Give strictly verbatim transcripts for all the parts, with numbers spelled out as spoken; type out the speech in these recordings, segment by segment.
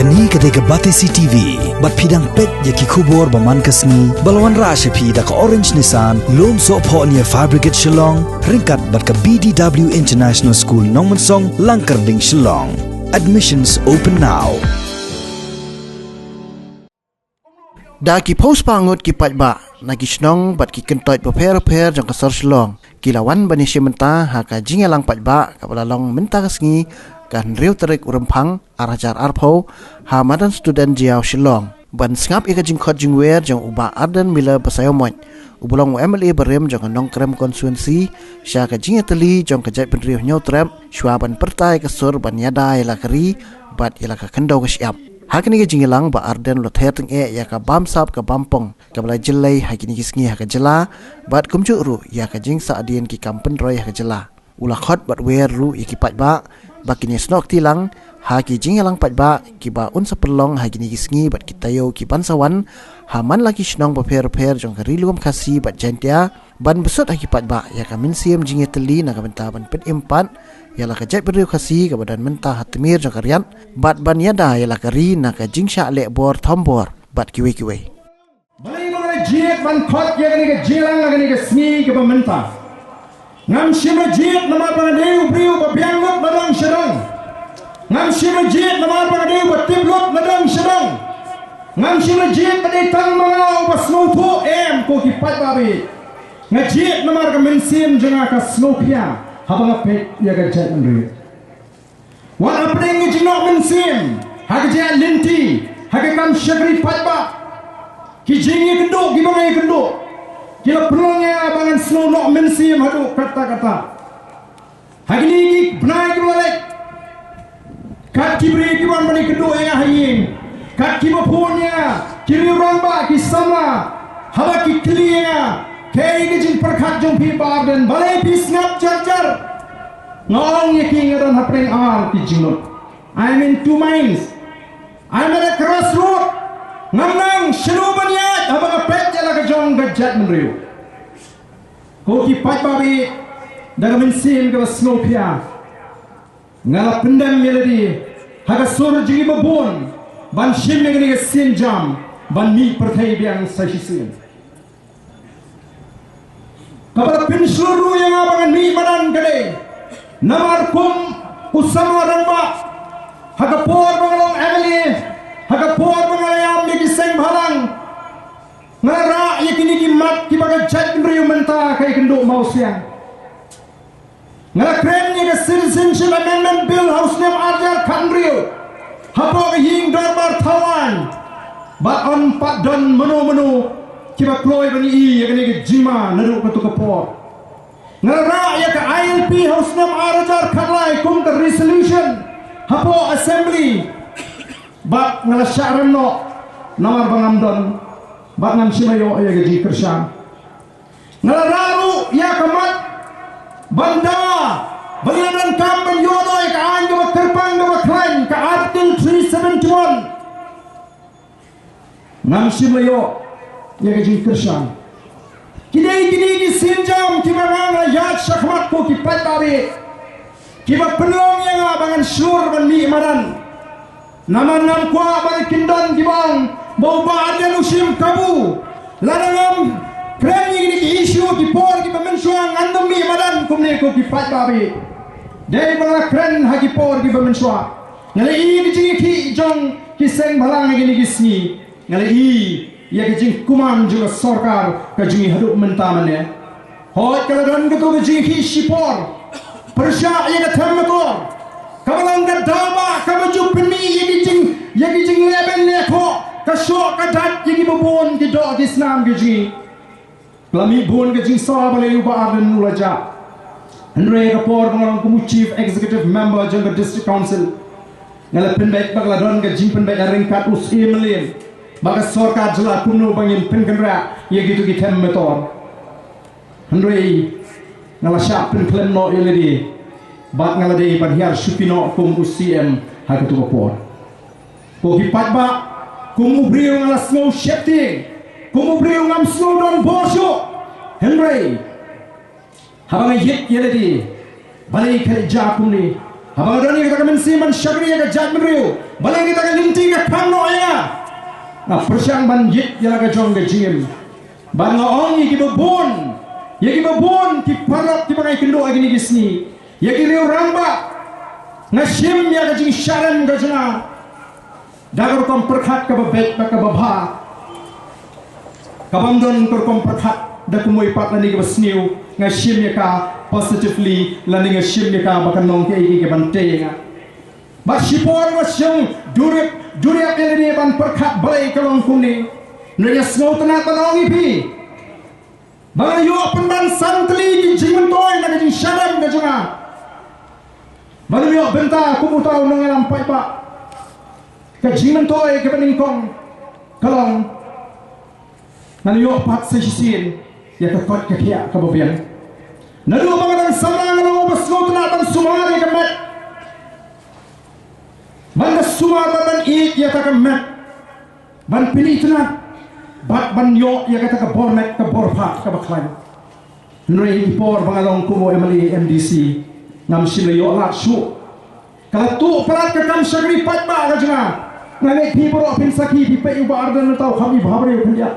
Kane ka dei ka Batesi T V, bad phi dang peit ïa ki khubor ba man ka sngi, ba la wanrah sha phi da ka Orange Nissan, Lum Sohphoh near Fire Brigade Shillong, ryngkat bad ka B D W International School Nongmensong, Langkyrding, Shillong. Admissions open now. Da ki phew spah ngut ki paidbah na ki shnong bad ki kyntoit bapher bapher jong ka sor Shillong ki la wan ban ïashim bynta ha ka jingïalang paidbah kaba la long mynta ka sngi, ka hynriew tarik u Rymphang ar hajar arphew, ha madan Student Jaïaw, Shillong, ban sngap ïa ka jingkhot jingwer jong u Bah Ardent Miller Basaiawmoit, uba long u M L A barim jong ka Nongkrem Constituency, sha ka jingïatylli jong ka jaitbynriew Hynñiewtrep, shuwa ban pyrta ïa ka sur ban ïada ïa la ka ri bad ïa la ka khyndew ka shyiap. Ha kane ka jingïalang, Bah Ardent u la ther tyngeh ïa ka bamsap ka bampong kaba la jyllei ha kine ki sngi ha ka jylla, bad kumjuh ruh ïa ka jingsahdien ki kam pynroi ha ka jylla. U la khot bad wer ruh ïa ki paidbah ba kin ïasnoh kti lang ha ki jingïalang paidbah kiba un sa pynlong ha kine ki sngi bad ki taïew kiban sa wan, ha man la ki shnong bapher bapher jong ka Ri Lum Khasi bad Jaintia, ban pynsut ha ki paidbah ïa ka mynsiem jingïatylli na ka bynta ban pynim pat ïa la ka jaitbynriew Khasi kaba don mynta ha tmier jong ka riat, bad ban ïada ïa la ka ri na ka jingshah leh bor thombor bad kiwei kiwei. Balei ba nga la jied ban khot ïa kane ka jingïalang ha kane ka sngi kaba mynta? Ngam shym la jied namar ba nga dei u briew ba biang lut na dang sha dang. Ngam shym la jied namar ba nga dei u ba tip lut na dang sha dang. Ngam shym la jied ba dei tang ma nga uba sngewthuh, em ko ki paidbah. Nga jied namar ka mynsiem jong nga ka sngewkhia haba nga peit ïa ka jaitbynriew. Wat hapdeng ka jingnoh mynsiem ha ka jingïaid lynti, ha ka kam shakri paidbah, ki jingïakynduh kiba nga ïakynduh, ki la pynlong ïa nga ba ngan sngew noh mynsiem haduh katta katta. Ha kine ki bnai kiba la leit, kat ki briew ki wan ban ïakynduh ïa nga ha ïing, kat kiba phone ïa nga, ki riew rangbah, ki samla, haba ki kylli ïa nga, kaei ka jingpyrkhat jong phi Bah Ardent, balei phi sngap jar jar? Nga ong ïa ki, nga don hapdeng ar ki jingmut. I'm in two minds. I'm at a crossroad. Ngam nang shano ban ïaid haba nga peit ïa la ka jong ka jaitbynriew. Ko ki paidbah, da ka mynsiem kaba sngewkhia, nga la pyndem ïa lade ha ka sur jong kiba bun ban shim ïa kane ka sienjam ban mih pyrthei biang sa shisien. Kaba la pynshlur ruh ïa nga ba ngan mih madan ka dei namar kum u samla rangbah, ha ka por ba nga long M L A, ha ka por ba nga la ïam ïa ki seng bhalang, nga la rah ïa kine ki mat kiba ka jaitbynriew mynta ka ïakynduh mawsiang. Nga la kren ïa ka Citizenship Amendment Bill ha u snem ar hajar khathynriew hapoh ka ïing dorbar thaw aiñ, bad ym pat don mano mano kiba kloi ban ïohi ïa kane ka jingma naduh kato ka por. Nga la rah ïa ka I L P ha u snem ar hajar khatlai kum ka resolution hapoh Assembly, bad nga la shah rem noh namar ba ngam don bad ngam shym la ïoh ïa ka jingkyrshan. Nga la rah ruh ïa ka mat ban dawa ba ngi la donkam ban ïoh noh ïa ka aiñ kaba kyrpang kaba khlaiñ, ka Article three seventy-one. Ngam shym la ïoh ïa ka jingkyrshan. Ki dei kine ki sienjam kiba nga la ïaid shakhmat, ko ki paidbah, kiba pynlong ïa nga ba ngan shlur ban mih madan. Namar ngam kwah ba kin don kiba ong ba u Bah Ardent u shim kabu. Lada ngam kren ïa kine ki issue ki por kiba mynshuwa, ngan ym mih madan kumne, ko ki paidbah. Dei ba nga la kren ha ki por kiba mynshuwa. Nga la ïohi ïa ka jingïakhih jong ki seng bhalang ha kine ki sngi. Nga la ïohi ïa ka jingkmen jong ka sorkar ka jong ngi haduh mynta mynne. Hooid, ka la don kato ka jingïakhih shipor, pyrshah ïa ka them motor, kaba long ka daw ba kaba ju pynmih ïa ki jing, ïa ki jingleh beiñ leh khoh, ka shoh ka dait ïa kiba bun ki doh ki snam ki jong ngi. Ka la mih bun ka jingsawa balei u Bah Ardent u la jah. Hynrei ha ka por ba nga long kum u Chief Executive Member jong ka District Council, nga la pynbeit ba ka la don ka jingpynbeit ryngkat u Syiem Mylliem bad ka sorkar jylla kumno ba ngin pynkynrah ïa kito ki them motor. Hynrei nga la shah pynkhlem noh ïa lade bad nga la dei ban hiar shuki noh kum u Syiem ha kato ka por. Ko ki paidbah, kum u briew nga la sngew sheptieng, kum u briew ngam sngew don bor shuh. Hynrei haba nga ïeit ïa lade, balei ka leit jia kumne? Haba nga don ïa kata ka mynsiem ban shakri ïa ka jaitbynriew, balei kata ka lynti ka Khang noh ïa nga. Nga pyrshang ban ïit ïa la ka jong ka jingim. Bad nga ong ïa kiba bun, ïa kiba bun ki paralok kiba nga ïakynduh ha kine ki sngi, ïa ki riew rangbah. Nga shim ïa ka jingshah rem ka jong nga da ka rukom pyrkhat kaba beit bad kaba bha. Kaba ym don ka rukom pyrkhat da kumwei pat lane kaba sniew. Nga shim ïa ka positively lane nga shim ïa ka ba kan long kaei kaei kaban tei ïa nga. Bad shipor nga shong duriap, duriap ïa lade ban pyrkhat balei ka long kumne. Hynrei nga sngewtynnat ban ong ïa phi ba nga ïoh pynban san tylli ki jingmyntoi na ka jingshah rem ka jong nga. Ban ym ïoh bynta kum uta u nongïalam paidbah. Ka jingmyntoi kaba nyngkong ka long, ngan ïoh pat sa shisien ïa ka koit ka khiah kaba biang. Naduh ba nga dang samla nga long uba sngewtynnat ban sumar ïa ka met. Ban da sumar bad ban ïeit ïa kata ka met, ban pynitynnat bad ban ïoh ïa kata ka bor met ka bor phad kaba khlaiñ. Hynrei ha ki por ba nga long kum u M L A M D C, ngam shym la ïoh lad shuh. Ka la tuh palat ka kam shakri paidbah ka jong nga. Nga ngeit phi baroh phin sakhi, phi peit u Bah Ardent mynta u kham i bhabriew khyndiat.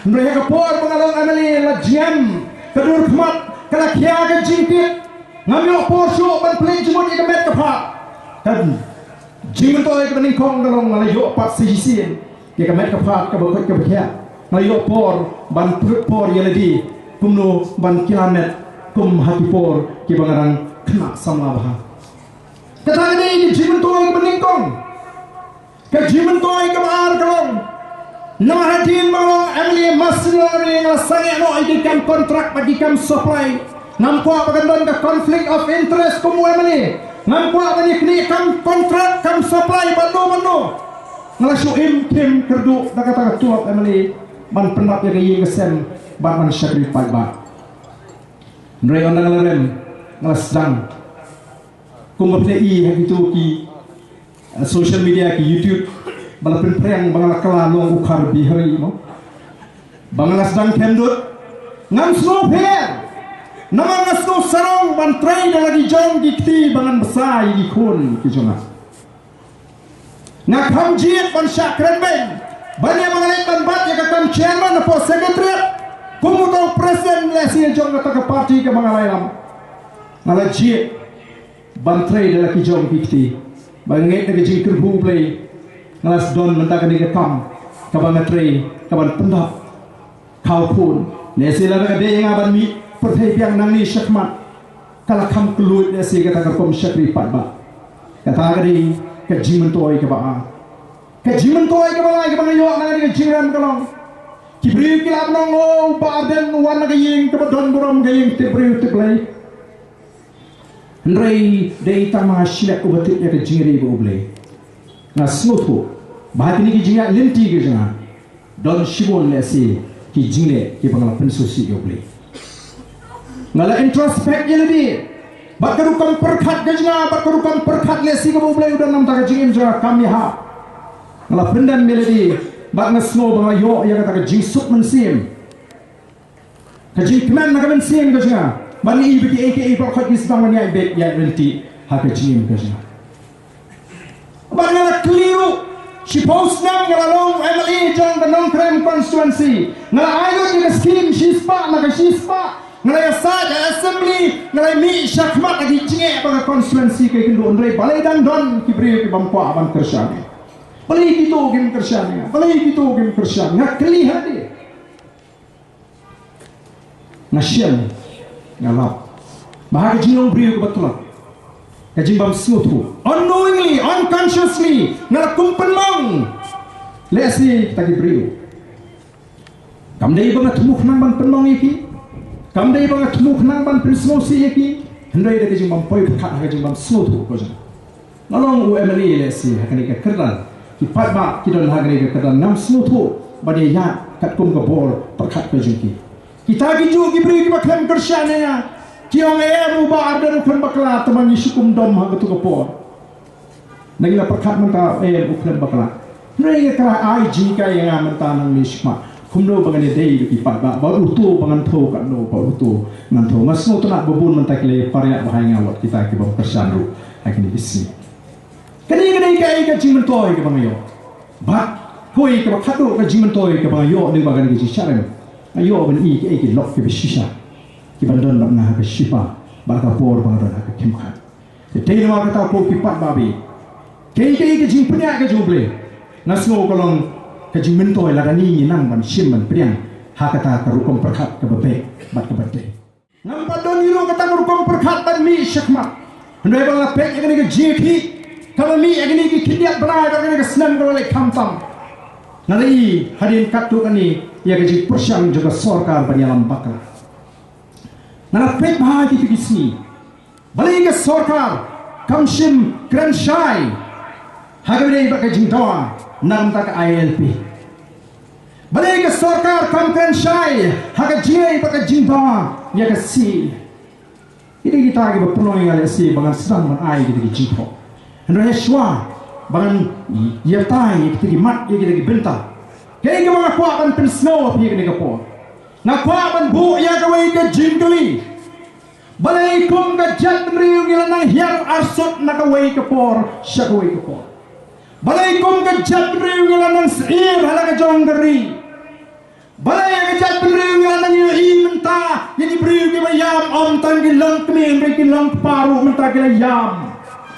Hynrei ha ka por ba nga long M L A la jngiam ka dur khmat, ka la khia ka jingkit. Ngam ïoh por shuh ban pynleit jingmut ïa ka met ka phad. Ka jingmyntoi kaba nyngkong ka long nga la ïoh pat sa shisien ïa ka met ka phad kaba koit kaba khiah. Nga la ïoh por ban pynlut por ïa lade kumno ban kylla met kum ha ki por kiba nga dang khynnah samla bha. Kata ka dei ka jingmyntoi kaba nyngkong. Ka jingmyntoi kaba ar ka long, namar hadien ba nga long M L A, master M L A, nga la sangeh noh ïa ki kam kontrak bad ki kam supply. Ngam kwah ba kan don ka conflict of interest kum u M L A. Ngam kwah ban ïaknieh kam kontrak, kam supply bad no bad no. Nga la shu im khim kyrduh da kata ka tulop M L A ban pyndap ïa ka ïing ka sem bad ban shakri paidbah. Hynrei ynda nga la rem, nga la sdang. Kumba phi i ha kito ki, eh, social media, ki YouTube, ba la pynphriang ba nga la kylla long u Khar Bihari, mo. Ba nga la sdang khyndiat. Ngam sngewpher. Namar nga sngew sarong ban trei da la ki jong ki kti ba ngan bsa ïa ki khun ki jong nga. Nga kham jied ban shah kren beiñ ban ïa ba nga leit ban bat ïa ka kam chairman hapoh secretariat kum uta u president lehse jong kata ka party kaba nga la ïalam. Nga la jied ban trei da la ki jong ki kti. Ba nga ngeit da ka jingkyrkhu U Blei nga la sdon mynta kane ka kam kaba nga trei kaban pyndap khaw khun. Lehse lada ka dei ïa nga ban mih pyrthei biang nangne shakhmat, ka la kham kylluid lehse kata ka rukom shakri paidbah. Kata ka dei ka jingmyntoi kaba ar. Ka jingmyntoi kaba lai kaba nga ïoh na kane ka jingrem ka long, ki briew ki la ong, "Oh, Bah Ardent u wan na ka ïing kaba don burom, ka ïing tip briew tip Blei." Hynrei dei tang ma nga shlek uba tip ïa ka jingri bad U Blei. Nga sngewthuh ba ha kine ki jingïaid lynti ki jong nga don shibun lehse ki jingleh kiba nga la pynsngewsih ïa U Blei. Nga la introspect ïa lade bad ka rukom pyrkhat ka jong nga, bad ka rukom pyrkhat lehse kaba U Blei u don na ka bynta ka jingim jong nga kam ïahap. Nga la pyndem ïa lade bad nga sngew ba nga la ïoh ïa kata ka jingsuk mynsiem. Ka jingkmen na ka mynsiem ka jong nga ban ïohi ba kiei kiei baroh ki sdang ban ïaid beit ïaid ryntih ha ka jingim ka jong nga. Bad nga la kylli ruh, shiphew snem nga la long M L A jong ka Nongkrem constituency. Nga la ai lut ïa ka skim shispah na ka shispah. Nga la ïasaid ha assembly, nga la mih shakhmat ha ki jingeh ba ka constituency ka ïakynduh, hynrei balei dang don ki briew ki bym kwah ban kyrshan. Balei kito kim kyrshan ïa nga? Balei kito kim kyrshan? Nga kylli hangne. Nga shem, nga lap ba ha ka jinglong briew kaba tlot, ka jingbym sngewthuh, unknowingly, unconsciously, nga la kum pynmong lehse kita ki briew. Kam dei ba nga thmu khnang ban pynmong ïa ki, kam dei ba nga thmu khnang ban pynsngewsih ïa ki, hynrei da ka jingbym poi pyrkhat ha ka jingbym sngewthuh ka jong nga. Nga long u M L A lehse ha kane ka kyrdan, ki paidbah ki don ha kane ka kyrdan, ngam sngewthuh ban ïaid katkum ka bor pyrkhat ka jong ki. Kita kijuh ki briew kiba khlem kyrshan ïa nga ki ong, "Em, u Bah Ardent u khlem bakla, tangba ngi shu kum dom ha kato ka por." Ngi la pyrkhat mynta, "Em, u khlem bakla." Hynrei nga kyrpad ai jinghikai ïa nga mynta nangne shakhmat, kumno ba ngan ïadei bad ki paidbah, bad uto ba ngan thew katno, bad uto ngan thew. Nga sngewtynnat ba bun mynta ki la ïapariat bha ïa nga wat kita ki bym kyrshan ruh ha kine ki sngi. Kane, kane kaei ka jingmyntoi kaba nga ïoh. Bad kawei kaba khatduh ka jingmyntoi kaba nga ïoh lyngba kane ka jingshah rem, nga ïoh ban i kaei ki lok kiba shisha kiban don bad nga ha ka shipa bad ka por ba nga don ha ka khim khat. Te dei namar kata ko ki paidbah ba ïeit, kaei kaei ka jingpynïaid ka jong U Blei, nga sngew ka long ka jingmyntoi lada ngi nang ban shim ban pdiang ha kata ka rukom pyrkhat kaba beit bad kaba tei. Ngam pat don ïa ruh kata ka rukom pyrkhat ban mih shakhmat. Hynrei ba nga peit ïa kane ka jingïakhih kaba mih ïa kane ki khyndiat bnai bad kane ka snem kaba la leit khamtam, nga la i hadien katto katne ïa ka jingpyrshang jong ka sorkar ban ïalam bakla. Nga la peit bha ïa kito ki sngi. Balei ka sorkar kam shym kren shai ha kaba ïadei bad ka jingdawa na ka bynta ka I L P? Balei ka sorkar kam kren shai ha ka jingïadei bad ka jingdawa ïa ka C A A? Ki dei kita kiba pynlong ïa nga lehse ba ngan sdang ban ai kita ki jingthoh. Hynrei shuwa ba ngan ïatai ïa kita ki mat ïa kita ki bynta, kaei kaba nga kwah ban pynsngew ha phi kane ka por, nga kwah ban buh ïa kawei ka jingkylli. Balei kum ka jaitbynriew ngi la nang hiar arsut na kawei ka por sha kawei ka por? Balei kum ka jaitbynriew ngi la nang syier ha la ka jong ka ri? Balei ka jaitbynriew ngi la nang ïohi mynta ïa ki briew kiba ïam, ym tang ki longkmie hynrei ki longkpa ruh mynta ki la ïam?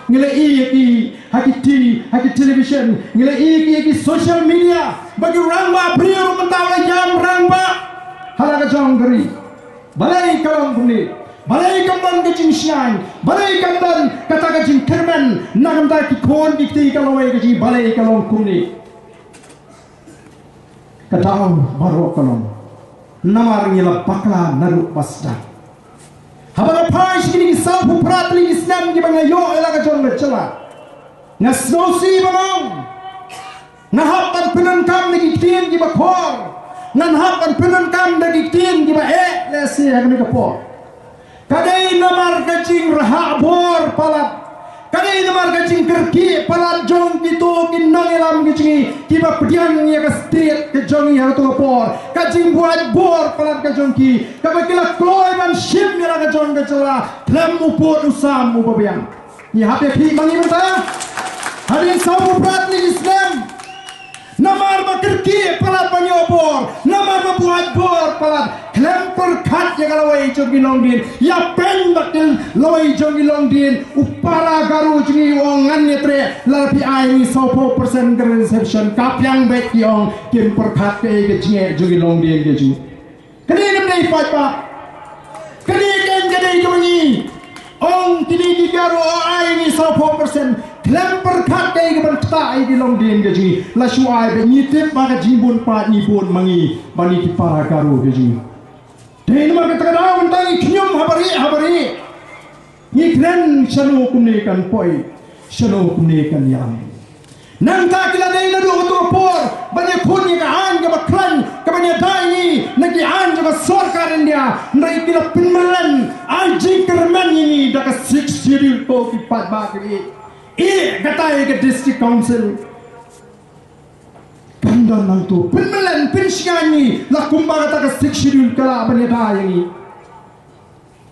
Ngi la i ïa ki ha ki T V, ha ki television, ngi la i ïa ki ha ki social media ba ki rangbah briew ruh mynta u la ïam rangbah ha la ka jong ka ri. Balei ka long kumne? Balei kam don ka jingshngaiñ? Balei kam don kata ka jingkyrmen na ka bynta ki khun ki kti ka lawei ka jong ngi? Balei ka long kumne? Ka daw baroh ka long namar ngi la bakla naduh ba sdang. Haba nga phai sha kine ki sawphew phra tylli ki snem kiba nga ïoh ïa la ka jong ka jylla, nga sngewsih ban ong, nga hap ban pyndonkam da ki ktien kiba khor, ngan hap ban pyndonkam da ki ktien kiba eh lehse ha kane ka por. Ka dei namar ka jingrhah bor palat, ka dei namar ka jingkyrkieh palat jong kito ki nongïalam ki jong ngi kiba pdiang ïa ka state ka jong ngi ha kato ka por. Ka jingbuaid bor palat ka jong ki kaba ki la kloi ban shim ïa la ka jong ka jylla khlem u pud u sam uba biang. Ngi hap ïakhih ma ngi mynta hadien sawphew phra tylli ki snem. Namar ba kyrkieh palat ban ïoh bor, namar ba buaid bor palat, khlem pyrkhat ïa ka lawei jong ki longdien. Ïa pyn bad ki lawei jong ki longdien, u para Garo jong ngi u ong ngan ïatrei, lada phi ai ngi sawphew percent ka reservation, ka pdiang beit, ki ong kim pyrkhat kaei ka jingeh jong ki longdien ka jong ngi. Kane kam dei paidbah. Kane kam dei kaba ngi ong kine ki Garo, o ai ngi sawphew percent. Khlem pyrkhat kaei kaban ktah ïa ki longdien ka jong ngi. La shu ai ba ngi tip ba ka jingbun paid ngi bun ma ngi bad ngi ki para Garo ka jong ngi. Dei namar kata ka daw mynta ngi khñium ha barieh ha barieh. Ngi kren shano kumne kan poi, shano kumne kan ïalam. Nangta ki la dei naduh kato ka por ban ïakhun ïa ka aiñ kaba khlaiñ kaban ïada ïa ngi na ki aiñ jong ka sorkar India. Hynrei ki la pynmlien, ai jingkyrmen ïa ngi da ka Sixth Schedule, ko ki paidbah kiba ïeit. Ïa kata ïa ka District Council. Kan don nangto, pynmlien, pynshngaiñ ïa ngi la kumba kata ka Sixth Schedule ka lah ban ïada ïa ngi.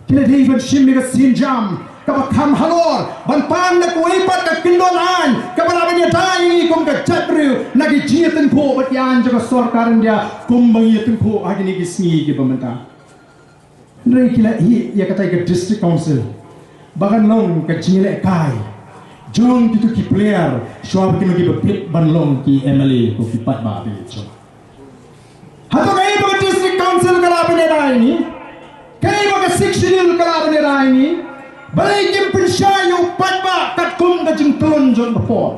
Ki la dei ban shim ïa ka sienjam kaba kham halor ban pan da kawei pat ka kyndon aiñ kaba lah ban ïada ïa ngi kum ka jaitbynriew na ki jingïatyngkhuh bad ki aiñ jong ka sorkar India kumba ngi ïatyngkhuh ha kine ki sngi kiba mynta. Hynrei ki la ïeh ïa kata ka District Council ba kan long ka jingïalehkai jong kito ki player shuwa ba kin long kiba bit ban long ki M L A ko ki paidbah ba ïeit jong. Hato kaei ba ka District Council ka lah ban ïada ïa ngi? Kaei ba ka Sixth Schedule ka lah ban ïada ïa ngi? Balei kim pynshai ïa u paidbah katkum ka jingtlun jong ka por?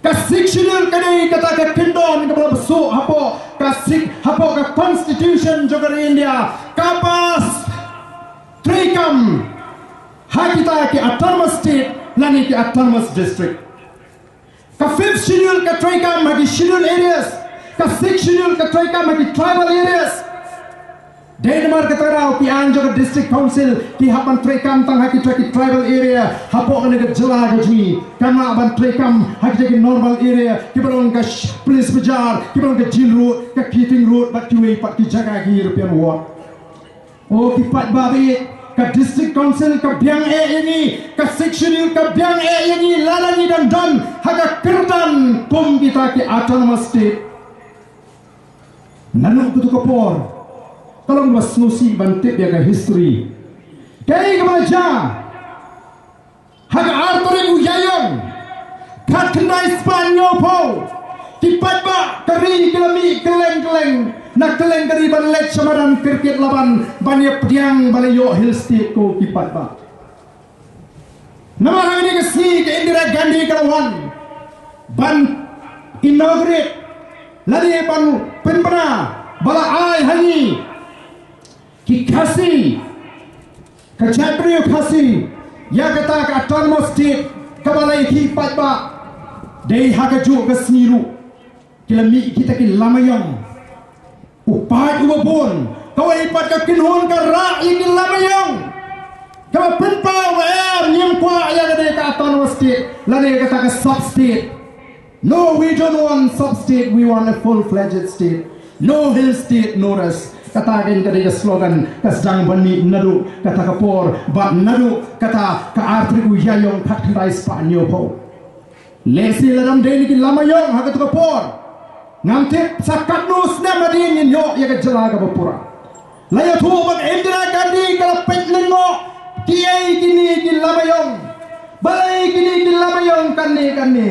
Ka Sixth Schedule ka dei kata ka kyndon kaba la bsuh hapoh ka Sixth, hapoh ka Constitution jong ka ri India, kaba treikam ha kita ki Autonomous State lane ki Autonomous District. Ka Fifth Schedule ka treikam ha ki Schedule Areas. Ka Sixth Schedule ka treikam ha ki Tribal Areas. Dei namar kata ka daw ki aiñ jong ka District Council ki hap ban treikam tang ha kita ki Tribal Area hapoh kane ka jylla ka jong ngi. Kam lah ban treikam ha kita ki Normal Area kiba long ka sh-, Police Bazar, kiba long ka Jail Road, ka Keating Road bad kiwei pat ki jaka ki European Ward. O ki paidbah ba ïeit, Ka District Council ka biang eh ïa ngi, ka Sixth Schedule ka biang eh ïa ngi, lada ngi dang don ha ka kyrdan kum kita ki Autonomous State. Naduh kato ka por ka long ba sngewsih ban tip ïa ka history. Kaei kaba la jia ha ka ar tarik u Ïaïong, khatkhyndai spah hynñiewphew. Ki paidbah ka ri ki la mih kylleng kylleng na kylleng ka ri ban leit sha madan cricket Laban ban ïa pdiang ba la ïoh Hill State ko ki paidbah. Namar hangne ka sngi ka Indira Gandhi ka la wan ban inaugurate lane ban pynbna ba la ai ha ngi ki Khasi, ka jaitbynriew Khasi, ïa kata ka Autonomous State kaba la ïakhih paidbah. Dei ha kajuh ka sngi ruh ki la mih kita ki lama ïong. U paid uba bun, kawei pat ka kynhun ka rah ïa ki lama ïong. Kaba pynpaw ba em, ngim kwah ïa kane ka Autonomous State lane kata ka sub state. No, we don't want sub state, we want a full fledged state. No hill state, no rest. Kata ka dei ka slogan ka sdang ban mih naduh kata ka por bad naduh kata ka ar tarik u Ïaïong khatkhyndai spah hynñiewphew. Lehse lada ym dei na ki lama ïong ha kato ka por, ngam tip sa katno snem hadien ngin ïoh ïa ka jylla kaba pura. La ïathuh ba ka Indira Gandhi ka la peit lyngngoh kiei kine ki lama ïong, balei kine ki lama ïong kane kane.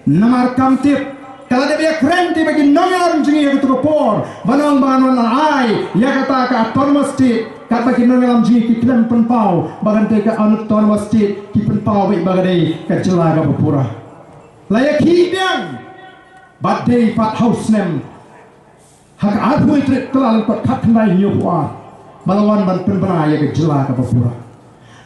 Namar kam tip ka la dep ïakren te bad ki nongïalam jong ngi ha kato ka por ban ong ba ngan wan ai ïa kata ka Autonomous State. Katba ki nongïalam jong ngi ki khlem pynpaw ba kan dei ka Autonomous State, ki pynpaw beit ba ka dei ka jylla kaba pura. La ïakhih biang bad dei pat ha u snem, ha ka arphew tarik Kyllalyngkot khatkhyndai hynñiewphew ar, ba la wan ban pynbna ïa ka jylla kaba pura.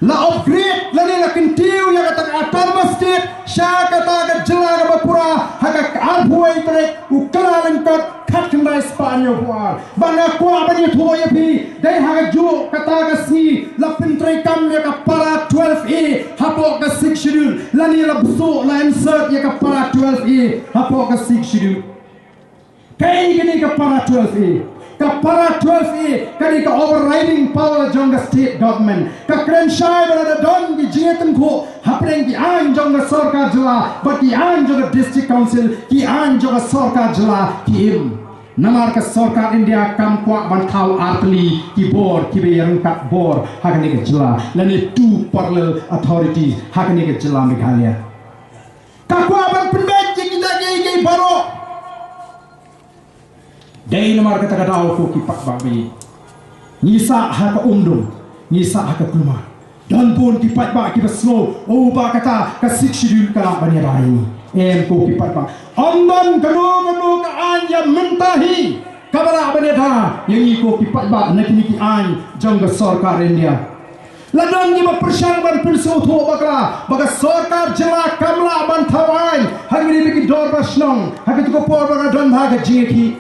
La upgrade lane la kyntiew ïa kata ka Autonomous State sha kata ka jylla kaba pura ha ka arphew tarik u Kyllalyngkot khatkhyndai spah hynñiewphew ar. Ba nga kwah ban ïathuh ïa phi, dei ha kajuh kata ka sngi la pyntreikam ïa ka para twelve A hapoh ka Sixth Schedule, lane la bsuh, la insert ïa ka para twelve A hapoh ka Sixth Schedule. Kaei kane ka para twelve A? Ka para twelve A ka dei ka overriding power jong ka state government. Ka kren shai ba lada don ki jingïatynjuh hapdeng ki aiñ jong ka sorkar jylla bad ki aiñ jong ka District Council, ki aiñ jong ka sorkar jylla ki im. Namar ka sorkar India kam kwah ban thaw artylli ki bor kiba ïaryngkat bor ha kane ka jylla, lane two parallel authorities ha kane ka jylla Meghalaya. Ka kwah ban pynbeit ïa kita kiei kiei baroh. Dei namar kata ka daw ko ki paidbah, ngi sah ha ka umdum, ngi sah ha ka kulmar. Don bun ki paidbah kiba sngew, oh, ba kata ka Sixth Schedule ka lah ban ïada ïa ngi. Em ko ki paidbah, ym don kano kano ka aiñ ïa mynta hi kaba lah ban ïada ïa ngi ko ki paidbah na kine ki aiñ jong ka sorkar India. La don kiba pyrshang ban pynsngewthuh bakla ba ka sorkar jylla kam lah ban thaw aiñ ha kine ki dorbar shnong ha kito ki por ba ka don ha ka jingïakhih.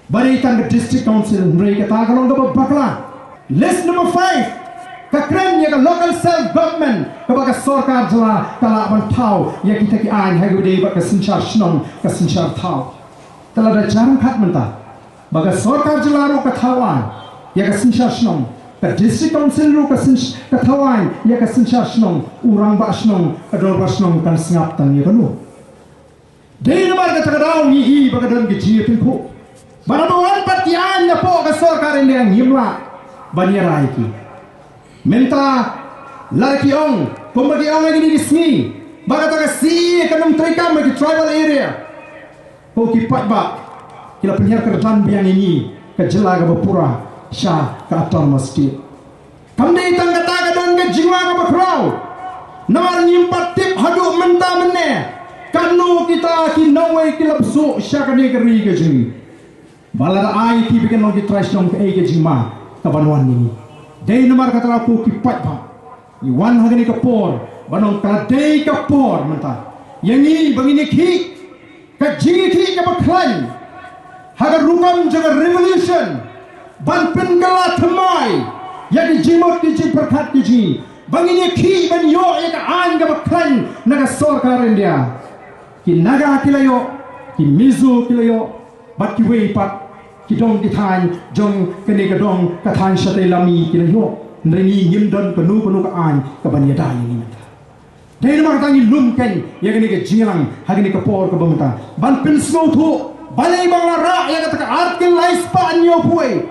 Ba dei tang ka District Council, hynrei kata ka long kaba bakla. List number five ka kren ïa ka local self government, kaba ka sorkar jylla ka lah ban thaw ïa kita ki aiñ ha kaba dei bad ka synshar shnong, ka synshar thaw. Te lada jar khat mynta ba ka sorkar jylla ruh ka thaw aiñ ïa ka synshar shnong, ka District Council ruh ka synsh-, ka thaw aiñ ïa ka synshar shnong, u rangbah shnong, ka dorbar shnong kan sngap tang ïa kano. Dei namar kata ka daw ngi i ba ka don ka jingïatynjuh. Ba haba wan pat ki aiñ napoh ka sorkar India ngim lah ban ïada ïa ki. Mynta lada ki ong kumba ki ong ha kine ki sngi ba kata ka C A A kan ym treikam ha ki tribal area, ko ki paidbah, ki la pynhiar kyrdan biang ïa ngi, ka jylla kaba pura, sha ka Autonomous State. Kam dei tang kata, ka don ka jingma kaba khraw. Namar ngim pat tip haduh mynta mynne katno kita ki nongwei ki la bsuh sha kane ka ri ka jong ngi. Ba lada ai ki, ba kin long ki trai shnong, kaei ka jingma ka ban wan ïa ngi? Dei namar kata ruh ko ki paidbah, ngi wan ha kane ka por ban ong ka la dei ka por mynta ïa ngi ba ngin ïakhih ka jingïakhih kaba khlaiñ ha ka rukom jong ka revolution, ban pynkylla thymmai ïa ki jingmut ki jingpyrkhat ki jong ngi, ba ngin ïakhih ban ïoh ïa ka aiñ kaba khlaiñ na ka sorkar India. Ki Naga ki la ïoh, ki Mizo ki la ïoh, bad kiwei pat ki dong ki thaiñ jong kane ka dong ka thaiñ Shatai Lami ki la ïoh. Hynrei ngi ngim don kano kano ka aiñ kaban ïada ïa ngi mynta. Dei namar kata ngi lum kein ïa kane ka jingïalang ha kane ka por kaba mynta ban pynsngewthuh balei ba nga la rah ïa kata ka Article lai spah hynñiewphew.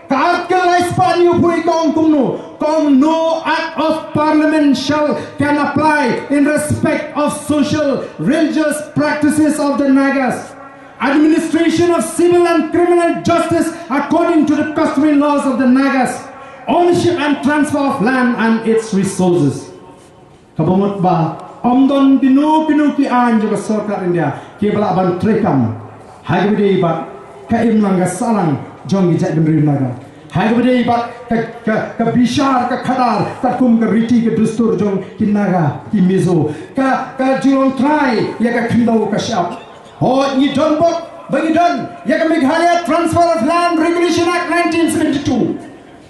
Ka Article lai spah hynñiewphew ka ong kumno? Ka ong, "No act of Parliament shall, can apply in respect of social, religious practices of the Nagas, administration of civil and criminal justice according to the customary laws of the Nagas, ownership and transfer of land and its resources." Kaba mut ba ym don kino kino ki aiñ jong ka sorkar India kiba lah ban treikam ha kaba ïadei bad ka imlang ka sahlang jong ki jaitbynriew Naga, ha kaba ïadei bad ka, ka, ka bishar ka khadar katkum ka riti ka dustur jong ki Naga ki Mizo, ka, ka jinglong trai ïa ka khyndew ka shyiap. Hooid, ngi don bok ba ngi don ïa ka Meghalaya Transfer of Land Regulation Act nineteen seventy-two.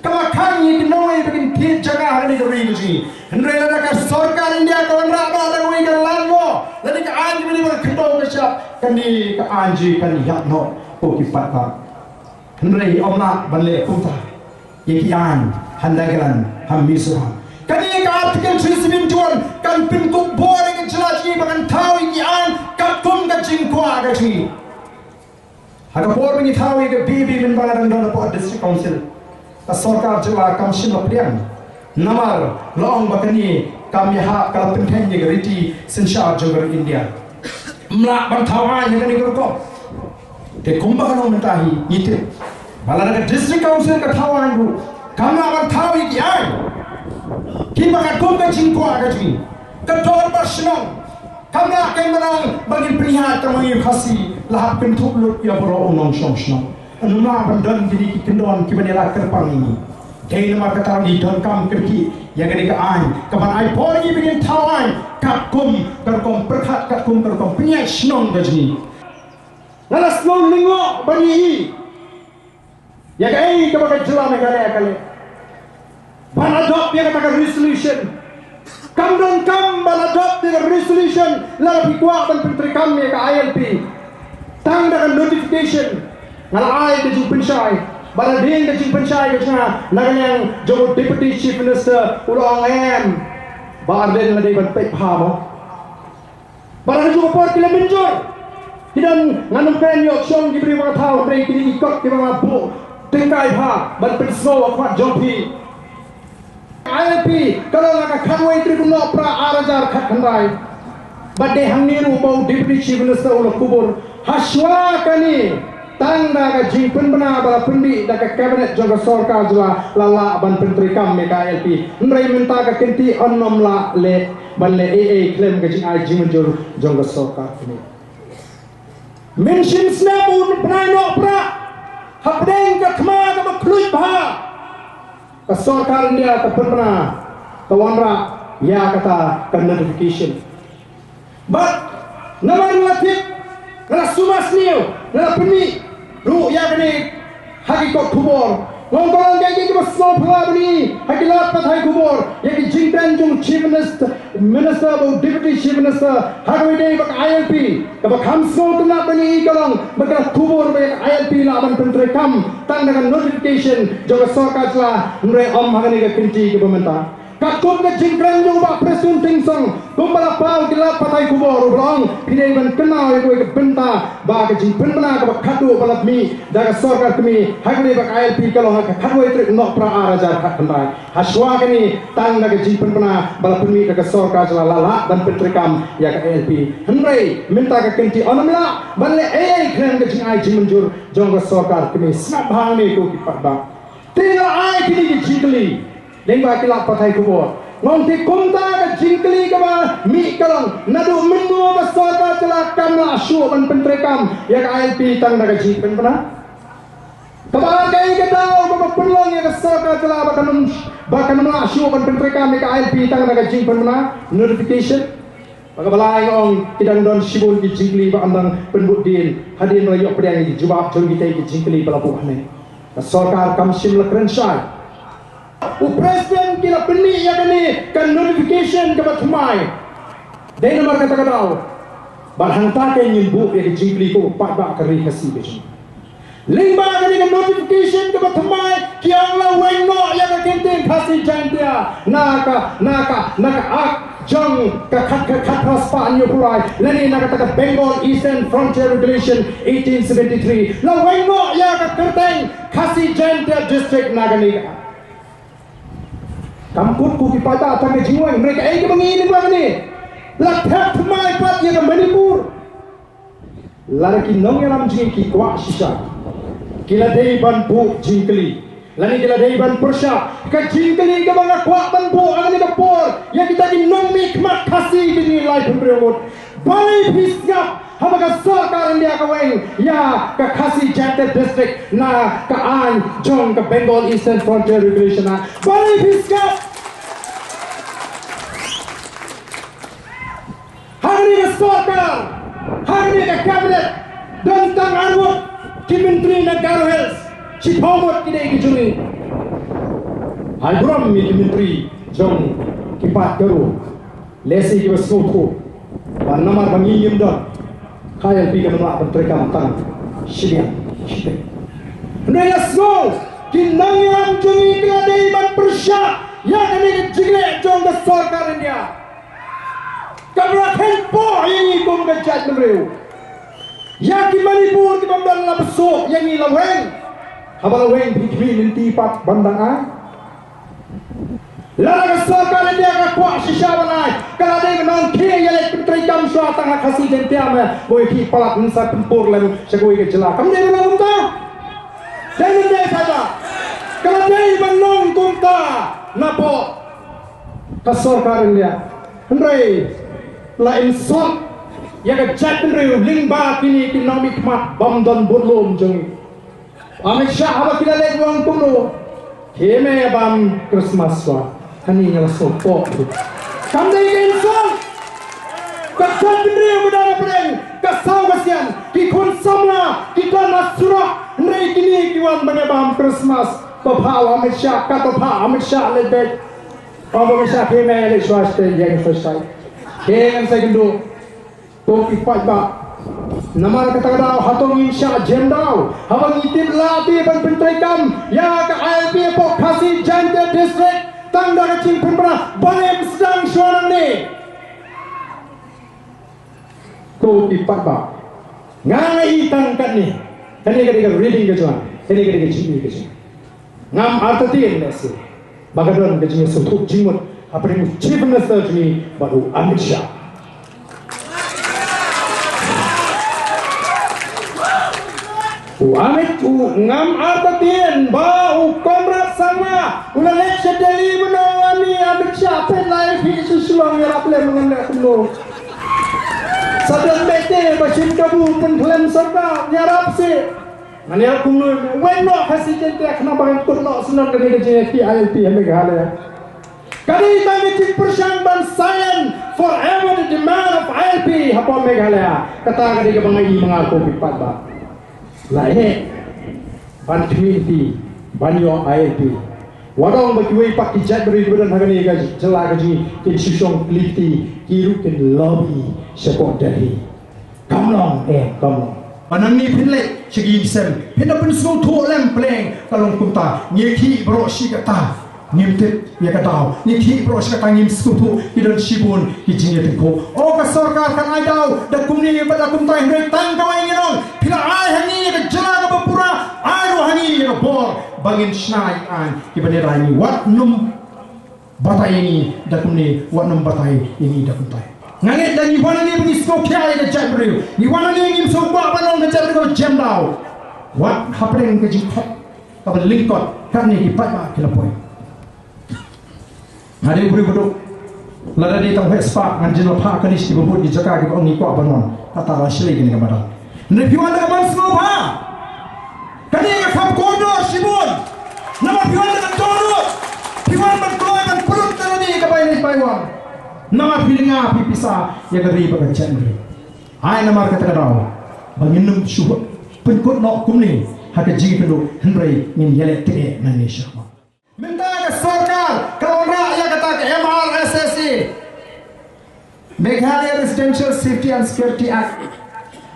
Kaba khang ïa ki nongwei ba kin thied jaka ha kane ka ri ka jong ngi. Hynrei lada ka sorkar India ka wanrah noh da kawei ka land law, lada ka aiñ kaba ïadei bad ka khyndew ka shyiap, kane ka aiñ jong ngi kan ïap noh, ko ki paidbah. Hynrei ym lah ban leh kumta ïa ki aiñ ha Nagaland, ha Mizoram. Kane ka Article three seventy-one kan pynkup bor ïa ka jylla jong ngi ba kan thaw ïa ki aiñ katkum ka jingkwah ka jong ngi. Ha ka por ba ngi thaw ïa ka B B mynba nga dang don hapoh District Council, ka sorkar jylla kam shym la pdiang. Namar la ong ba kane kam ïahap, ka la pyntheng ïa ka riti synshar jong ka ri India. Ym lah ban thaw aiñ ha kane ka rukom. Te kumba ka long mynta hi ngi tip ba lada ka District Council ka thaw aiñ ruh, kam lah ban thaw ïa ki aiñ kiba katkum ka jingkwah ka jong ngi. Ka dorbar shnong kam lah kein ban ong ba ngin pynïaid tang ma ngi u Khasi, la hap kynthup lut ïa baroh u nongshong shnong. Ym lah ban don kine ki kyndon kiban ïaleh kyrpang ïa ngi. Dei namar kata ngi donkam kyrkieh ïa kane ka aiñ kaban ai bor ïa ngi ba ngin thaw aiñ katkum ka rukom pyrkhat, katkum ka rukom pynïaid shnong ka jong ngi. Nga la sngew lyngngoh ban ïohi ïa kaei kaba ka jylla Meghalaya ka leh ban adopt ïa kata ka resolution. Kam donkam ban adopt ïa ka resolution lada phi kwah ban pyntreikam ïa ka I L P tang da ka notification. Nga la ai ka jingpynshai, bad hadien ka jingpynshai ka jong nga na ka liang jong u Deputy Chief Minister, u la ong, em, Bah Ardent, la dei ban peit bha mo. Bad ha kajuh ka por ki la mynjur. Ki don, ngan ym kren ïoh shong ki briew ba nga thaw, hynrei kine ki kot kiba nga buh tyngkai bha ban pynsngew ha khmat jong phi. I L P ka long ha ka khatwei tarik u Nohprah ar hajar khatkhyndai. Bad dei hangne ruh ba u Deputy Chief Minister u la kubur. Hashwa kane, tang da ka jingpynbna ba la pynmih da ka Cabinet jong ka sorkar jylla la lah ban pyntreikam ïa ka I L P. Hynrei mynta ka kynti yn ym lah leh ban leh ei ei khlem ka jingai jingmynjur jong ka sorkar kane. Mynshem snem u bnai Nohprah, hapdeng ka thma kaba khluit bha, ka sorkar India ka pynbna, ka wanrah ïa kata ka notification. Bad namar nga la tip, nga la sumar sniew, nga la pynmih ruh ïa kane ha ki kot khubor. Nga ong ka long kaei kaei kaba sngewphylla bha ïa ngi ha ki lad pathai khubor ïa ki jingkren jong u Chief Minister, Minister bad u Deputy Chief Minister ha kaba ïadei bad ka I L P. Kaba kham sngewtynnat bha ïa ngi ka long ba ka la kubur ba ïa ka I L P lah ban pyntreikam tang da ka notification jong ka sorkar jylla, hynrei ym ha kane ka kynti kaba mynta. Katkum ka jingkren jong u Bah Prestone Tynsong, kumba la paw ki lad pathai khubor, u la ong, phi dei ban kynmaw ïa kawei ka bynta ba ka jingpynbna kaba khatduh ba la mih da ka sorkar kmie ha kane ba ka I L P ka long ha ka khatwei tarik Nohprah ar hajar khatkhyndai. Hashwa kane tang da ka jingpynbna ba la pynmih da ka sorkar jylla la lah ban pyntreikam ïa ka I L P. Hynrei mynta ka kynti yn ym lah ban leh ei ei khlem ka jingai jingmynjur jong ka sorkar kmie. Sngap bha hangne ko ki paidbah. Te nga ai kine ki jingkylli lyngba ki lad pathai khubor. Nga ong te kumta ka jingkylli kaba mih ka long, naduh mynno ba sorkar jylla kam lah shuh ban pyntreikam ïa ka I L P tang da ka jingpynbna? Kaba ar, kaei ka daw kaba pynlong ïa ka sorkar jylla ba kan ym, ba kan ym lah shuh ban pyntreikam ïa ka I L P tang da ka jingpynbna, notification? Bad kaba lai, nga ong ki dang don shibun ki jingkylli ba yn dang pynbud dien hadien ba la ïoh pdiang ïa ki jubab jong kitei ki jingkylli ba la buh hangne. Ka sorkar kam shym la kren shai. U President ki la pynmih ïa kane ka notification kaba thymmai. Dei namar kata ka daw ba hangta ka ngin buh ïa ka jingkylli ko paidbah ka ri Khasi ka jong ngi. Lyngba kane ka notification kaba thymmai, ki ong la weng noh ïa ka kyntien Khasi Jaintia na ka, na ka, na ka Act jong ka khat, ka khat spah hynñiew phew lai lane na kata ka Bengal Eastern Frontier Regulation eighteen seventy-three. La weng noh ïa ka kyrteng Khasi Jaintia District na kane ka. Kam kut, ko ki paidbah, tang ka jingweng, hynrei kaei kaba ngi ïohi mynta ne, la thep thymmai pat ïa ka Manipur. Lada ki nongïalam jong ngi ki kwah shisha, ki la dei ban buh jingkylli, lane ki la dei ban pyrshah. Ka jingkylli kaba nga kwah ban buh ha kane ka por ïa kita ki nongmihkhmat Khasi, ki ngi lai pynriew ngut. Balei phi sngap haba ka sorkar India ka weng ïa ka Khasi Jaintia District na ka aiñ jong ka Bengal Eastern Frontier Regulation Act? Balei phi sngap? Ha kane ka sorkar, ha kane ka cabinet, don tang arngut ki myntri na Garo Hills, shiphew ngut ki dei ki jong ngi. Ai burom ïa ki myntri jong ki paid Garo. Lehse kiba sngewthuh ba namar ba ngi ngim don, ka ILP kan ym lah ban treikam tang shiliang shiteng. Hynrei nga sngew ki nongïalam jong ngi ki la dei ban pyrshah ïa kane ka jingleh jong ka sorkar India kaba la kheiñpoh ïa ngi kum ka jaitbynriew. Ïa ki Manipur kiba ym don la pynsuh ïa ngi, la weng. Haba la weng, phi khmih lynti pat ban dang ai? Lada ka sorkar India ka kwah shisha ban ai, ka la dei ban ong, khie ïaleit pyntreikam shuwa tang ha Khasi Jaintia me, ba ngi khie palat, ngin sa pynpur lem sha kawei ka jylla. Kam dei ban ong kumta? Dei ban dei, paidbah? Ka la dei ban ong kumta napoh ka sorkar India. Hynrei la insult ïa ka jaitbynriew lyngba kine ki nongmihkhmat bym don budlum jong ngi. Amit Shah haba ki la leit, u ong kumno? Khie me bam Christmas shuwa. Hangne nga la sngewthuh. Kam dei ka insult? Ka jaitbynriew ka dang hapdeng ka saw ka sian, ki khun samla ki don ha surok, hynrei kine ki wan ban ïa bam Christmas. To phah u Amit Shah, kat to phah Amit Shah leit beit. Ong u Amit Shah, khie me leit shuwa shatei, ïeng shuwa shatei. Khie ngan sa ïakynduh. Ko ki paidbah, namar kata ka daw hato ngin shah jem daw haba ngi tip la te ban pyntreikam ïa ka ILP hapoh Khasi Jaintia District tang da ka jingpynbna? Balei ym sdang shuwa nangne? Ko ki paidbah, nga nga i tang katne. Kane ka dei ka reading ka jong nga, kane ka dei ka jingïohi ka jong nga. Ngam artatien lehse ba ka don ka jingsngewthuh jingmut hapdeng u Chief Minister jong ngi bad u Amit Shah. U Amit, u, ngam artatien ba u Conrad Sangma u la leit sha Delhi ban ong, ani Amit Shah, peit lai phi sha Shillong, ïarap lem, ngan leh kumno. Sa don beit te ba shim kabu pynkhlem sorkar, ïarap seh. Ngan ïa kumno, weng noh Khasi Jaintia khnang ba kan kut noh shnong kane ka jingïakhih ILP ha Meghalaya. Ka dei tang ka jingpyrshang ban silent forever the demand of ILP hapoh Meghalaya. Kata ka dei kaba nga i ma nga, ko ki paidbah. La eh ban khmih lynti ban ïoh ILP. Wat ong ba kiwei pat ki jaitbynriew kiba don ha kane ka jylla ka jong ngi kin shu shong khmih lynti, ki ruh kin lobby shapoh Delhi. Kam long, eh, kam long. Ba nangne phin leit sha ki ïing sem, phin da pynsngewthuh lem, pleng ka long kumta. Ngi khih baroh shi katta, ngim tip ïa ka daw. Ngi khih baroh shi katta, ngim sngewthuh, ki don shibun ki jingïatyngkhuh. O ka sorkar kan ai daw da kumne bad da kumta, hynrei tang kawei ngi ong, phi la ai ha ngi ïa ka jylla kaba pura, ai ruh ha ngi ïa ka bor ba ngin shna ïa ki aiñ kiba ngi rai. Ngi wat nym batai ïa ngi da kumne, wat nym batai ïa ngi da kumtai. Nga ngeit lada ngi wan hangne ba ngi sngewkhia ïa ka jaitbynriew, ngi wan hangne ngim sngewkwah ban long ka jaitbynriew kaba jem daw. Wat hapdeng ka jingkhot kaba lyngkot, katne ki paidbah ki la poi. Nga dei u briew ba duk, lada dei tang heh spah ngan jin la phah kane sha kiba bud ki jaka kiba ong ngi kwah ban wan. Kata la shlei kane ka madan. Hynrei phi wan da ka ban sngewbha. Kane ka kham kordor shibun. Namar phi wan da ka dohnud. Phi wan ban kloi ban pynlut da kane ka bai leit bai wan. Namar phi lynga, phi pisa ïa ka ri bad ka jaitbynriew. Ai namar kata ka daw ba ngin ym shu pynkut noh kumne ha ka jingkynduh, hynrei ngin ïaleh tyngeh nangne shakhmat. Mynta ka sorkar ka wanrah ïa kata ka M R S S A, Meghalaya Residential Safety and Security Act.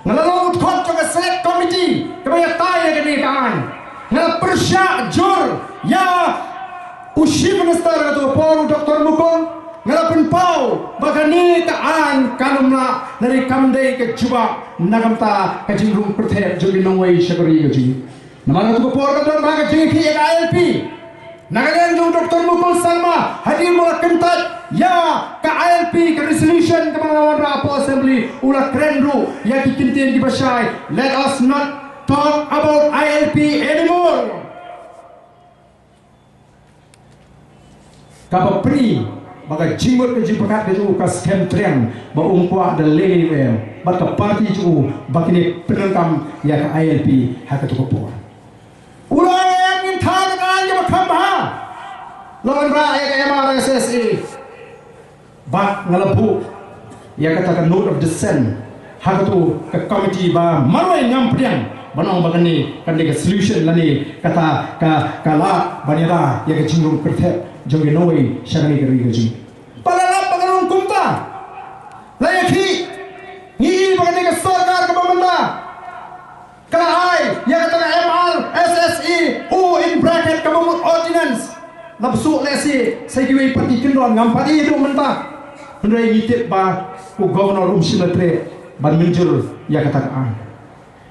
Nga la long u dkhot jong ka select committee kaba ïatai ïa kane ka aiñ. Nga la pyrshah jur ïa u Chief Minister ha kato ka por, u Doctor Mukul. Nga la pynpaw ba kane ka aiñ kan ym lah, lane kam dei ka jubab na ka bynta ka jingrung pyrthei jong ki nongwei sha ka ri ka jong ngi. Namar kato ka por ka don bha ka jingïakhih ïa ka I L P. Na ka liang jong u Doctor Mukul Sangma, hadien ba u la kyntait ïa ka I L P, ka resolution kaba nga wanrah hapoh Assembly, u la kren ruh ïa ki kyntien kiba shai: "Let us not talk about I L P anymore." Kaba pyni ba ka jingmut ka jingpyrkhat ka jong u ka skhem triang, ba um kwah da leh leh bad ka party jong u ba kin ïa pyndonkam ïa ka I L P ha kato ka por. U la ong, ngin thah ïa ka aiñ kaba kham bha. La wanrah ïa ka M R S S A. Bad nga la buh ïa kata ka note of dissent ha kato ka committee ba marwei ngam pdiang, ban ong ba kane, kane ka solution lane kata ka, ka lad ban ïada ïa ka jingrung pyrthei jong ki nongwei sha kane ka ri ka jong ngi. Ba la lap ba ka long kumta. La ïakhih. Ngi i ba kane ka sorkar kaba mynta ka la ai ïa kata ka M R S S A O, in bracket, kaba mut ordinance. La bsut lehse sa kiwei pat ki kyndon, ngam pat i haduh mynta. Hynrei ngi tip ba u governor um shym la treh ban mynjur ïa kata ka aiñ.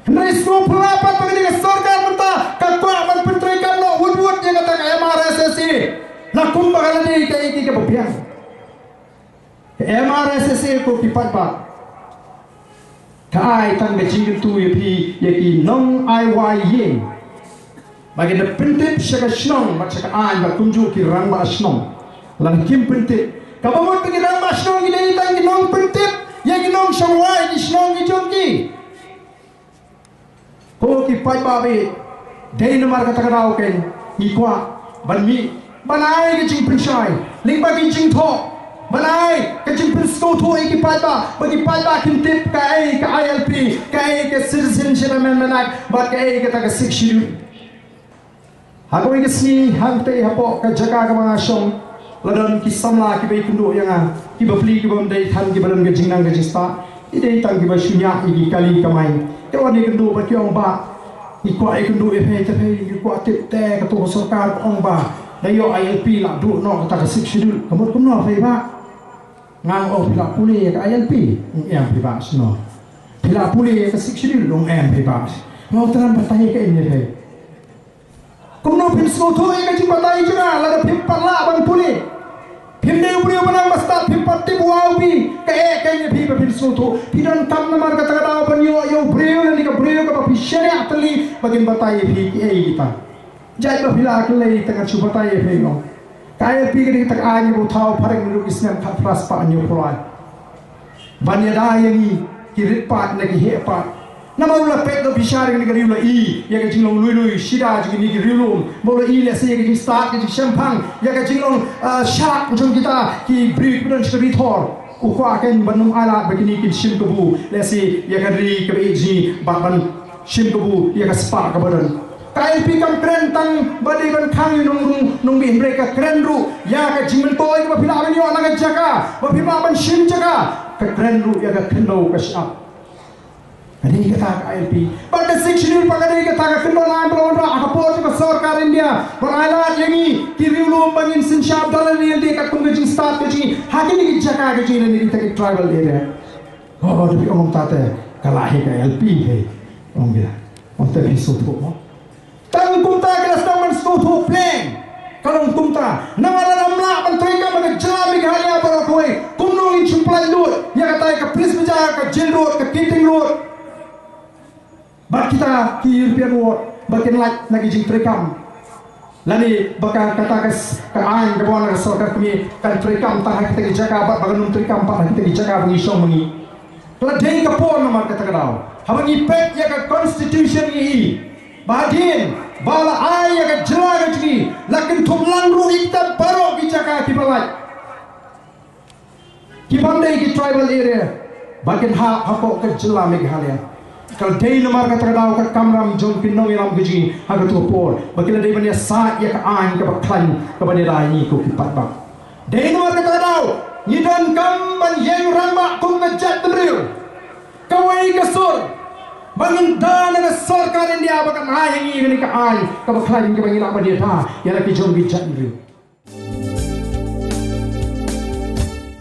Hynrei sngewphylla pat ba kane ka sorkar mynta ka kwah ban pyntreikam noh wut wut ïa kata ka M R S S A. La kumba ka la dei kaei kaei kaba biang. Ka M R S S A, ko ki paidbah, ka ai tang ka jingkyntu ïa phi, ïa ki nong ai wai ïing, ba kin da pyntip sha ka shnong bad sha ka aiñ, ba kumjuh ki rangbah shnong. Lada kim pyntip, kaba mut ba ki rangbah shnong ki dei tang ki nongpyntip ïa ki nongshong wai ki shnong ki jong ki. Ko ki paidbah, dei namar kata ka daw kein ngi kwah ban mih ban ai ka jingpynshai lyngba ki jingthoh, ban ai ka jingpynsngewthuh ïa ki paidbah, ba ki paidbah kin tip kaei ka I L P, kaei ka Citizenship Amendment Act, bad kaei kata ka Sixth Schedule. Ha kawei ka sngi hangtei hapoh ka jaka kaba nga shong, la don ki samla kiba ïakynduh ïa nga, kiba pli kiba ym dei than kiba don ka jingnang ka jingstad. Ki dei tang kiba shaniah ïa ki kali kamai. Ki wan ïakynduh bad ki ong, "Bah, ngi kwah ïakynduh ïa phi, te phi, ngi kwah tip te kato ka sorkar ka ong ba da ïoh I L P la duh noh kata ka Sixth Schedule. Ka mut kumno phi, bah?" Nga ong, "Oh, phi la pule ïa ka I L P?" "Ong em phi, bah, shano." "Phi la pule ïa ka Sixth Schedule?" "Ong em phi, bah." Nga ong, "Te ngan batai ïa ka ïa phi." Kumno phin sngewthuh ïa ka jingbatai jong nga lada phim pat lah ban pule? Phim dei u briew ba nang ba stad, phim pat tip u A U B. Kaei kane phi ba phin sngewthuh? Phi donkam namar kata ka daw ban ïoh ïa u briew lane ka briew kaba phi shaniah tylli ba kin batai ïa phi kiei kita. Jait ba phi la kyllei te ngan shu batai ïa phi, no. Ka I L P ka dei kata ka aiñ ba u thaw phareng naduh ki snem khatphra spah hynñiewphew lai. Ban ïada ïa ngi ki rit paid na ki heh paid. Namar u la peit noh bishar ïa kane ka ri, u la i ïa ka jinglong lui lui shida jong kine ki riewlum. Ba u la i lehse ïa ka jingstad, ka jingshemphang, ïa ka jinglong, ah, shlak jong kita ki briew kiba don sha ka ri thor. U kwah kein ban ym ailad ba kine kin shim kabu lehse ïa ka ri kaba ïeit jong ngi, bad ban shim kabu ïa ka spah kaba don. Ka I L P kam kren tang ba dei ban khang ïa u nongrung nongbih, hynrei ka kren ruh ïa ka jingmyntoi kaba phi lah ban ïoh na ka jaka, ba phi lah ban shim jaka. Ka kren ruh ïa ka khyndew ka shyiap. Ka dei kata ka I L P. Bad ka Sixth Schedule pat ka dei kata ka kyndon aiñ ba la wanrah ha ka por jong ka sorkar India ban ailad ïa ngi ki riewlum ba ngin synshar da lade lade katkum ka jingstad ka jong ngi ha kine ki jaka ka jong ngi, lane kita ki tribal area. Oh, da phi ong kumta te ka lah hi ka I L P hi. Ong ïa. Ong te phi sngewthuh mo. Tang kumta ki la sdang ban sngewthuh pleng. Ka long kumta, namar lada ym lah ban treikam ha ka jylla Meghalaya baroh kawei, kumno ngin shu pynlait lut ïa kata ka Police Bazar, ka Jail Road, ka Keating Road, bad kita ki European Ward ba kin lait na ki jingtreikam? Lane ba ka, kata ka s-, ka aiñ kaba wan na ka sorkar kmie kan treikam tang ha kita ki jaka bad ba kan ym treikam pat ha kita ki jaka ba ngi shong ma ngi? Ka la dei ka por namar kata ka daw, haba ngi peit ïa ka Constitution ngi i ba hadien ba la ai ïa ka jylla ka jong ngi, la kynthup lang ruh ïa kita baroh ki jaka kiba lait kiban dei ki tribal area ba kin hap hapoh ka jylla Meghalaya. Ka la dei namar kata ka daw ka kamram jong ki nongïalam ka jong ngi ha kato ka por ba ki la dei ban ïasaid ïa ka aiñ kaba khlaiñ kaba ïada ïa ngi ko ki paidbah. Dei namar kata ka daw ngi donkam ban ïeng rangbah kum ka jaitbynriew. Kawei ka sur, Ba ngin da na ka sorkar India ba kan ai ha ngi kane ka aiñ kaba khlaiñ kaba ngi lah ban ïada ïa la ki jong ki jaitbynriew.